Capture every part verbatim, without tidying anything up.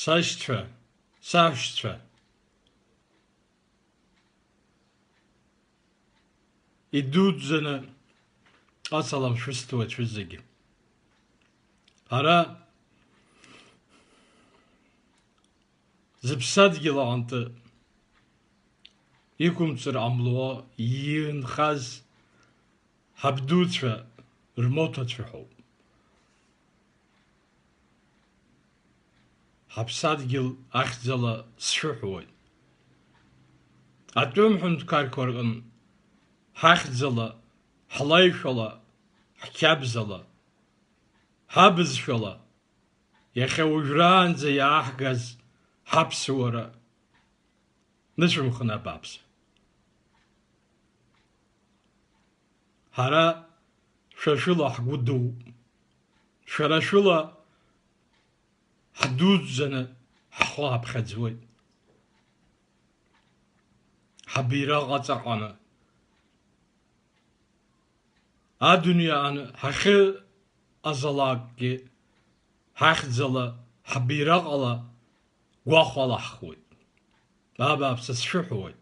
Сашьцәа, саҳәшьцәа, идуӡӡаны асалам шәысҭоит шәызегьы. Ара зыԥсадгьыл аҟынтәы иқәымҵыр ҟамло инхаз ҳабдуцәа рмоҭацәа ҳәоуп. Ҳаԥсадгьыл ахьӡала сшәыҳәуеит. Атәым ҳәынҭқарқәа рҟын ҳахьӡала, ҳлаишәала, ҳқьабзала, ҳабызшәала, иахьа уажәраанӡа иааҳгаз ҳаԥсуара нышәымхын, абааԥсы. Ҳара шәа шәыла ҳгәы дууп. Шәара шәыла ҳдуӡӡаны ҳхы ааԥхьаӡоит. Ҳабираҟ аҵаҟаны. Адунеи аҟны ҳахьыҟазалакгьы ҳахьӡала, ҳбираҟала гәахәала ҳхуеит. Абааԥсы, сшәыҳәуеит.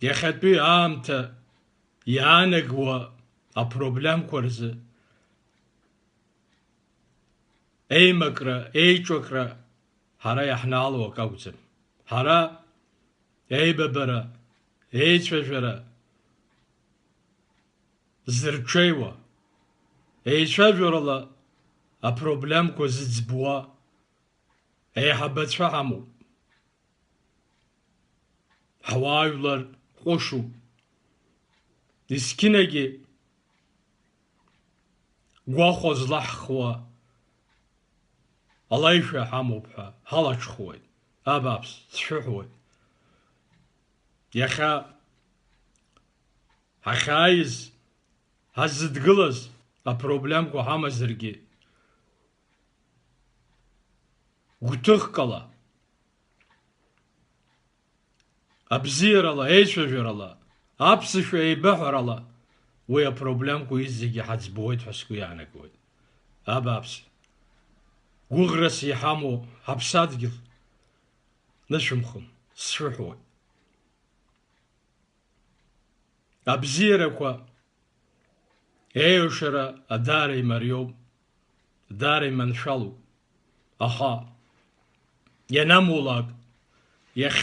Иахьатәи аамҭа иаанагуа апроблемқәа рзы еимакра, еиҿакра ҳара иаҳнаало акы акәӡам. Ҳара еибабара, еицәажәара зырҽеиуа, еицәажәарала апроблемқәа зыӡбуа еиҳабацәа ҳамоуп. Ҳуаажәлар ҟәышуп. Есқьынагьы гәахәа злаҳхуа алеишәа ҳамоуп ҳәа ҳалаҽхәуеит. Абааԥс, сшәыҳәуеит. Иахьа ҳахьааиз, ҳазыдгылаз апроблемқәа ҳамазаргьы, гәҭыхк ала, абзиарала, еицәажәарала, аԥсышәа еибаҳәарала уи апроблемқәа изегьы ҳаӡбуеит ҳәа сгәы иаанагоит. Абааԥсы, гәыӷрас иҳамоу ҳаԥсадгьыл нышәымхын, сшәыҳәоит. Абзиарақәа еиҩшара даара имариоуп, даара иманшәалоуп. Аха, ианамулак, иахьа